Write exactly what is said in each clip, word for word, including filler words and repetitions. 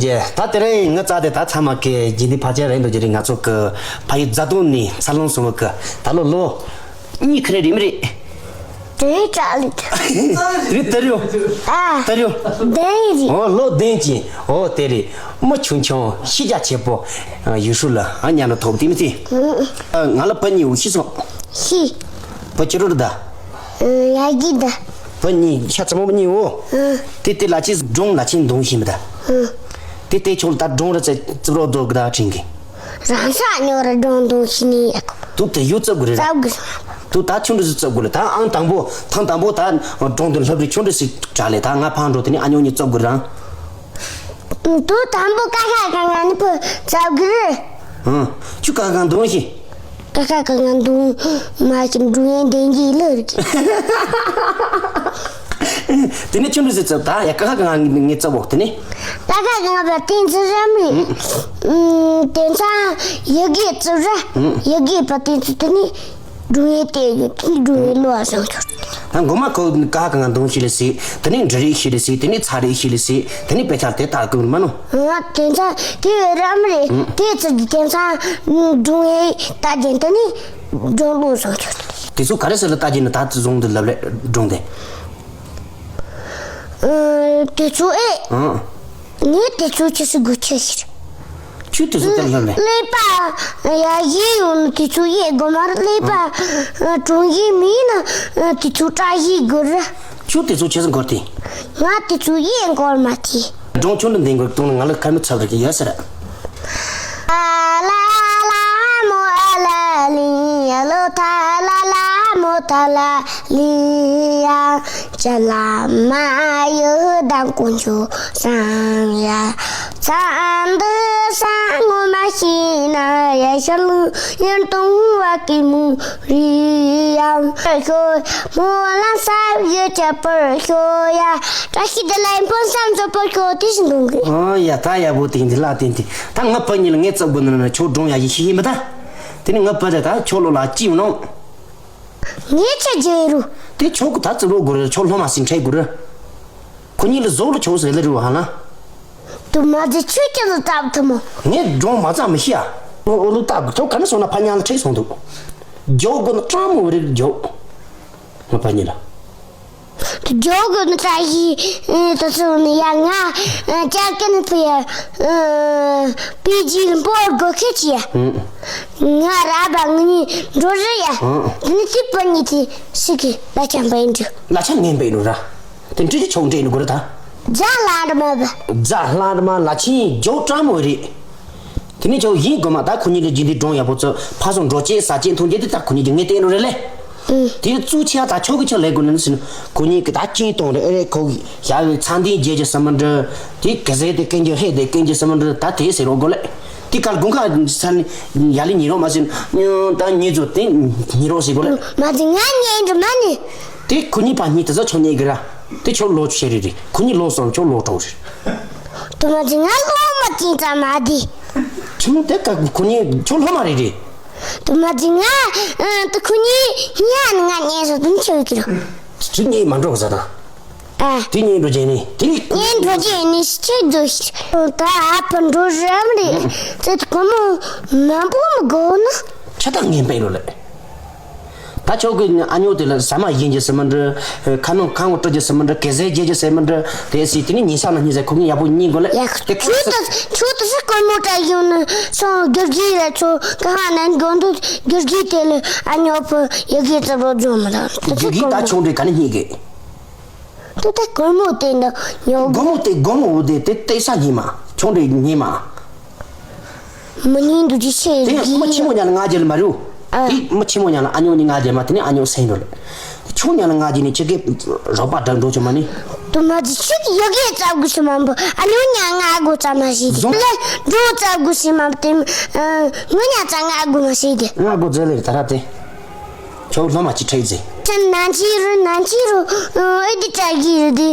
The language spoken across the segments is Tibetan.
ཡེ། ད་དེ་རིང་ངའི་རྩ་དེ་ད་ཚང་མ་གི་རྗེས་འདི་ཕལ་ཆེར་རེད་འདུག་རྗེས་རིང་ང་ཚོ་གི་ཕ་ཡུལ་རྫ་སྟོད་ནས་འཚར་ལོངས་སོང་བ་གི་ད་ལོ་ལོ་གཉིས་ཁ་རེ་རེད་མི་རེད། དེ་ཅག་ལི། རེད་དེ་རེད། ཨ། དེ་རེད། དེ་རེད། ཨོ་ལོ་བདུན་ཅན། ཨོ་དེ་རེད། མི་ཆུང་ཆུང་ཤེས་རྒྱ་ཆེ་པོ། ཡུལ་ཤུལ་ལ་ཨ་ཉག་ན་ཐོབ་དེ་མི་ཚེ། ང་ལ་བུ་གཉིས་འོ་ཤི་སོང་། ཤི། བུ་ཅི་རུ་རུ་ད། ཡ་གི་ད། བུ་གཉིས་ཤ་ཚ་མོ་གཉིས་འོ། དེ་དེ་ལ་ཅི་སྒྲུང་ལ་ཅི་འདོང་ཤི་མི་ད། དེ་དེ་ཆོག་ད་སྒྲུང་ར་ཙེ་ཙི་རོ་རྡོ་གི་ད་ཁྲིན་གི། རང་ས་ཉོ་ར་སྒྲུང་འདོང་ཤི་ནི་ཡ་གོ། དུ་དེ་ཡོད་ཙབ་གི་རེད། ཙབ་གི། དུ་ད་ཆུང་འདྲི་ཙི་ཙབ་གི་རེད། ད་ཨང་དང་པོ་ཐང་དང་པོ་ད་སྒྲུང་དེ་ལྷབ་རི་ཆུང་འདྲི་སི་དྲ་ལེ་ད་ང་ཕང་འགྲོ་དེ་ནི་ཨ་ཉོ་གཉིས་ཙབ་གི་རང་། དུ་དང་པོ་ཀ་ཁ་ག་ང་ནི་བུ་ཙབ་གི་རེད། ཨང་། ཆུ་གང་གང་འདོང་ཤི། ཀ་ཁ་ག་ང་འདོང་མ་ཤི་འགྲུ་ཡན་དེན་གྱི་ལ་རིག་དེ་ནས་ཆུང་འདྲི་ཟི་ཙབ་ད་ཡ་ཀ་ཁ་ག་ང་ངི་ཙབ་འོ་དེ་ནས། ཀ་ཁ་ག་ང་བ་བསྟན་ཚུལ་རམ་རེད། དེ་ཚང་ཡ་གི་ཙབ་ར་ཡ་གི་བ་བསྟན་ཚུལ་དེ་ནས་འགྲུ་ཡན་དེ་ཡོད་དེ་འགྲུ་ཡན་ལོ་བ་སང་ཆོག་ད་མགོ་མ་ཁོ་ཀ་ཁ་ག་ང་འདོང་ཤི་ལ་སི་དེ་ནས་འབྲི་རིག་ཤི་ལ་སི་དེ་ནས་ཚ་རིག་ཤི་ལ་སི་དེ་ནས་དཔེ་ཆ་དེ་ལྟ་དགོས་མ་ནོ། ང་དེ་ཚང་དེ་རམ་རེད། དེ་ཚོ་གི་དེ་ཚང་འགྲུ་ཡན་ད་དེ་དེ་ནས། སྒྲུང་ལོ་བཟང་ཆོག་དེ་ཚོ་ག་རེ་ཟེར་ལ་ལྟ་རྒྱུ་ནི་ད་བཟུང་དུ་ལབ་རེད་སྒྲུང་དེ། ཨ། དེ་ཚོ་ཨེ། ཨང་། ངས་དེ་ཚོ་ཁྱེད་སུ་དགོས་ཆེ་ཞིག་ཁྱོད་དེ་ཚོ་ལྟར་ལབ་རེད། ཀླད་པ་ཡ་ཡི་ཡོང་ནི་དེ་ཚོ་ཡེ་དགོས་མ་རེད། ཀླད་པ་གྲོང་ཡི་མིན་ན་དེ་ཚོ་བཀྲ་ཡི་དགོས་རེད། ཁྱོད་དེ་ཚོ་ཁྱེད་སུ་འགོར་ཏེ། ང་དེ་ཚོ་ཡེ་འགོར་མ་ཐེ། སྒྲུང་ཁྱོད་འདི་འདི་འགོར་བཏང་ན་ང་ལ་ཁ་མི་ཚབ་རེད་ཡོད་ཟེར། ཨ་ལ་ལ་མོ་ཨ་ལ་ལི་ཡ་ལོ་ཐ་ལ་ལ་མོ་ཐ་ལ་ལི་ཡ་ཅ་ལ་མ་ཡོ་དང་ཀུན་ཆོ་སང་ཡ་ཚ་འདི་སང་ངོ་མ་ཤི་ན་ཡ་ཤ་ལུ་ཡན་ཏུང་བ་ཀི་མུ་རི་ཡང་ཤོ་མོ་ལ་ས་ཡོ་ཅ་པར་ཤོ་ཡ་བཀྲ་ཤིས་བདེ་ལེགས་ཕུན་སུམ་ཚོགས་པར་ཤོག་དེ་བཞིན་གཏོང་གི། ཨོ་ཡ་ད་ཡག་པོ་དེ་འདི་ལ་བརྟེན་ཏེ་ད་ང་ཕ་གཉིས་ལ་ངས་བཙག་དགོས་ན་ན་ཆོག་སྒྲུང་ཡག་ཡིན་ཤི་ཡིན་པ་ད། དེ་ནི་ང་ཕ་ད་ད་ཆོག་ལོ་ལ་ཅི་ཡོང་ནོ། ངས་ཆ་རྒྱལ་རུ། དེ་ཆོག་གི་ད་ཙི་རོ་དགོས་རེད། ཆོག་སློབ་མ་སིང་ཁྲའི་དགོས་རེད། ཁོ་གཉིས་ལ་བཟོ་ལ་ཆོག་ཟེར་ལེ་རུ་ཧ་ལ། དུ་མ་ཟི་ཆོས་ཀྱི་ལ་བཏབ་ཐུབ་མོ། ངས་སྒྲུང་མ་ཙམ་མི་ཤེས་ཨ། ཨོ་ཨོ་ལུ་བཏབ་གི་ཆོག་ག་ནི་སོང་ན་ཕ་ཉང་ལ་ཁྲིད་སོང་འདུག་རྒྱོག་དགོས་ན་སྤྲང་མོ་རིགས་རྒྱོག་ང་ཕ་གཉིས་ལ། རྒྱོག་གི་ནི་བཀྲ་ཤིས་དུ་སོང་ནི་ཡ་ང་ཅག་གི་ནི་ཕི་ཡ་པི་ཇི་ལ་འབོར་དགོས་ཁེ་ཆི་ཡ། ང་ར་བ་ང་གཉིས་འགྲོ་རེ་ཡ། དེ་ནི་ཅི་པ་གཉིས་དེ་སི་གི་ལ་ཆམ་པ་ཡིན་འགྲོ། ལ་ཆམ་ངན་པ་ཡིན་འགྲོ་ར། དེ་འདྲི་གི་ཆོག་འདྲེ་ཡིན་དགོས་རེད་ད། རྫ་ལྷ་འདྲ་མ་བ། རྫ་ལྷ་འདྲ་མ་ལ་ཆིན་རྒྱོག་སྤྲང་མོ་རེད། དེ་ནས་ཆོག་ཡིན་དགོས་མ་ད་ཁོ་གཉིས་ལ་རྗེས་འདི་སྒྲུང་ཡག་པོ་ཚོ་ཕ་སོང་འགྲོ་ཅེས་ཟ་ཅེས་མཐོང་རྒྱུ་དེ་ད་ཁོ་གཉིས་ཀྱི་ངས་བལྟས་ནོ་རེད་ལེ། དེ་གཙུག་ཆེ་ད་ཆོག་གི་ཆོག་ལས་དགོས་ནི་ཟིན། ཁོ་གཉིས་ཀྱི་ད་ཅིང་གཏོང་རེད་ཨེ་རེད་ཁོ་གི་ཞག་གི་ཚ་འདི་རྒྱལ་གྱི་སམ་འདྲ། དེ་ག་ཟེ་དེ་ཀན་གྱི་ཧེ་དེ་ཀན་གྱི་སམ་འདྲ་ད་དེ་ཟེར་རོ་དགོས་ལེ། དེ་གར་དགུན་ཁ་ཚ་ནི་ཡ་ལི་ཉི་རོགས་མ་ཟིན། ད་ཉི་ཚོ་དེ་ཉི་རོགས་ཟེར་དགོས་ལེ། མ་ཟིན་ང་ཉན་འགྲོ་མ་ནི། དེ་ཁོ་གཉིས་པ་གཉིས་དེ་ཚོ་ཆོག་ཉན་གི་ར། དེ་ཆོག་ལོ་ཆེ་རེད་རེད། ཁོ་གཉིས་ལོ་སོང་ཆོག་ལོ་གྲོགས་རེད། དུ་མ་ཅི་ང་སློབ་མ་ཅིག་ཙམ་མ་དེ། ཆུང་དེ་ཀ་ཁོ་གཉིས་ཁྱོད་སློབ་མ་རེད་རེད། དུ་མ་ཅི་ང་ཨ་དུ་ཁོ་གཉིས་ཉ་ནི་ང་ཉན་སོ་དུ་ཆོས་ཀྱི་རོ། ཆུ་གཉིས་མ་འགྲོ་གི་ཟ་དང་། ཨ། དེ་གཉིས་འགྲོ་རྒྱུ་ནི་དེ་ནི། ངས་འགྲོ་རྒྱུ་ནི་ཆེ་འགྲོ་ཤི། ད་ཨ་ཕ་འགྲོ་རམ་རེད། ཙེ་དུ་ཁོ་མོ་མང་པོ་མི་དགོ་ན། ཆ་ད་ངན་པའི་རོ་ལེ། ད་ཆོག་གི་ཨ་ཉོ་དེ་ལ་ཟ་མ་ཡིན་གྱི་སེ་མ་འདྲ། ཁ་ནང་ཁང་བ་སྤྲོད་ཀྱི་སེ་མ་འདྲ། གེ་ཟེ་རྒྱལ་གྱི་སེ་མ་འདྲ། དེ་སི་དེ་ནི་ཉིན་ས་ན་ཉིན་ཟེ་ཁོ་གཉིས་ཡག་པོ་གཉིས་དགོས་ལེ། ཡ་དེ་ཁོ་ཆུ་དུ་ཆུ་དུ་སི་ཀོར་མོ་ཏྲ་ཡོང་ནི་སོང་གེར་གི་ལ་ཆོ་ག་ཧ་ན་གོ་འདུག་གེར་གི་དེ་ལ་ཨ་ཉོ་ཕུ་ཡ་གི་ཙི་རོ་ཇོ་མ་ད་དེ་གེར་གི་ད་ཆོག་འདྲེ་ག་ནི་གཉིས་གི། དེ་ད་ཀོར་མོ་དེ་འདྲ་ཉོ། སྒོར་མོ་དེ་སྒོར་མོ་འོ་དེ་དེ་སྟེར་ས་ཉིན་མ་ཆུང་འདྲེ་ཉིན་མ། མི་ཉིན་དུ་ཅི་ཤེས་དེ་ཡིན། མི་ཆེན་མོ་ཉ་ལ་ང་རྒྱལ་མ་རུ། ཨ། དེ་མི་ཆེན་མོ་ཉ་ལ་ཨ་ཉོ་ནི་ང་རྒྱལ་མ་དེ་ནི་ཨ་ཉོ་སེང་འགྲོ་ལེ། ཆུང་ཉ་ལ་ང་རྒྱལ་ནི་ཁྱི་གེ་རོགས་པ་འདྲ་འགྲོ་ཆུ་མ་ནི། དུ་མ་ཅི་ཆུ་གི་ཡོ་གེ་ཙབ་གུ་སི་མ་འབུ་ཨ་ཉོ་ཉ་ང་གུ་ཙ་མ་ཤེས་དེ་ལེ་འགྲོ་ཙབ་གུ་སི་མ་དེ་ངུ་ཉ་ཙ་ང་གུ་མ་ཤེས་དེ། ང་གུ་ཙེ་ལེ་ད་ར་དེ། ཁྱོད་སློབ་མ་ཅིག་ཁྲིད་ཟེར། ཁྱེད་ནང་ཆི་རུ་ནང་ཆི་རུ་ཨེ་འདི་དྲ་གི་རུ་དེ་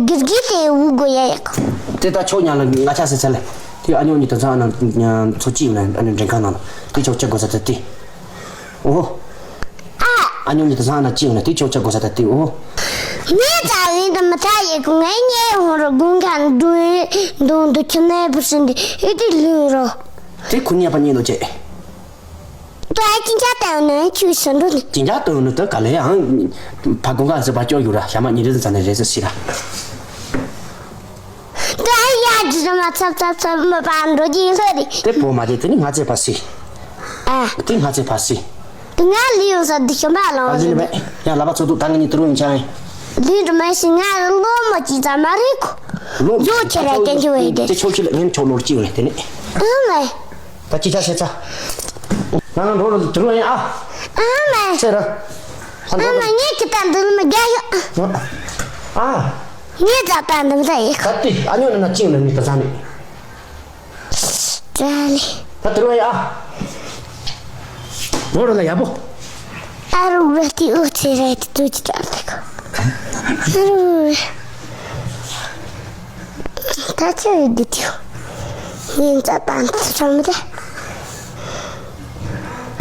གིར་གི་དེ་འུ་གོ་ཡ་ཡག་དེ་ད་ཁྱོད་ཉ་ལ་ང་ཆ་ཟེར་ཚ་ལེ། དེ་ཨ་ཉོ་གཉིས་དེ་ཚ་ཨ་ན་ཚོ་ཅི་ཡོད་ལ་ཨ་ནི་མགྲིན་ཁང་ནང་ལ་དེ་ཁྱོད་ཆ་དགོས་ས་ད་དེ། ཨོ། ཨ་ཉོ་གཉིས་དེ་ཚ་ཨ་ན་ཅི་ཡོད་ལ་དེ་ཁྱོད་ཆ་དགོས་ས་ད་དེ་ཨོ། ངས་ད་རེ་ འདི་མི་ཐ་ཡེ་གུ་ངའི་ཉེ་ཧོང་རུ་དགུན་ཁ་འདུ་འདུ་འདུ་ཁྱི་ནས་བུ་སྲིན་འདི་ཨི་ཏི་ལུས་རོ། དེ་ཁུ་ཉེ་པ་ཉེ་ལོ་ཅེ། ཏོ་ཨ་ཅིན་ཆ་ཏང་ནས་ཆུ་སྲིན་འདུ་ནི། ཅིན་ཆ་ཏང་ནི་ཏོ་ག་ལེ་ཡང་། ཕ་གུང་ག་ཟི་པ་ཅོ་ཡུ་ར་ཞ་མ་ཉེ་རེ་ཟི་ཚ་ནས་རེ་ཟི་སི་ར། ཏོ་ཨ་ཡ་ཇི་ར་མ་ཚབ་ཚབ་ཚབ་མི་པ་འགྲོ་གི་ལྷོད་རེ། དེ་པོ་མ་དེ་དེ་ནི་ང་ཚེ་པ་སི། ཨ། དེ་ང་ཚེ་པ་སི། ང་ལུས་ཡོང་ས་འདི་ཤོམ་པ་ལོང་ཨ་ལུས་ནི་མེད། ཡང་ལ་པ་ཚོ་དུ་ད་ང་ཉིད་དུ་རུང་ཡིན་ཆང་། ལུས་འགྲོ་མ་ཤི་ང་ལོ་མ་ཅི་ཙམ་མ་རེད་ཁོ། ལོ་ཡོ་ཁྱེད་ར་ཀན་ཅི་བས་དེ། དེ་ཆོ་ཁྱི་ལ་ངན་ཆོ་ལོར་ཅི་བས་དེ་ནི། ཨ་མེ། ད་ཅི་ཆ་ཤེ་ཚ། ང་ང་འགྲོ་རུ་དུ་རུང་ཡིན་ཨ། ཨ་མེ། ཚེ་ར། ཨ་མེ་ངས་ཁྱི་ད་འདི་མི་རྒྱ་ཡོ། ཨ། ངས་ད་ད་འདི་མི་ད་ཡིག་ད་ཏི་ཨ་ཉོ་ནི་ན་ཅིང་ལ་ནི་ད་ཚ་ནི། ད་དེ་རུ་ཡ། ནོར་ལ་ཡ་པོ། ཨ་རུ་ར་ཏི་ཨུ་ཚེ་ར་ཏི་ཏུ་ཅི་ཏྲ་ཏི་ཁོ། ཨ་རུ། ད་ཆ་ཡི་དི་ཏི། ཡིན་ཙ་ཏན་ཏི་ཆོ་མི་དེ།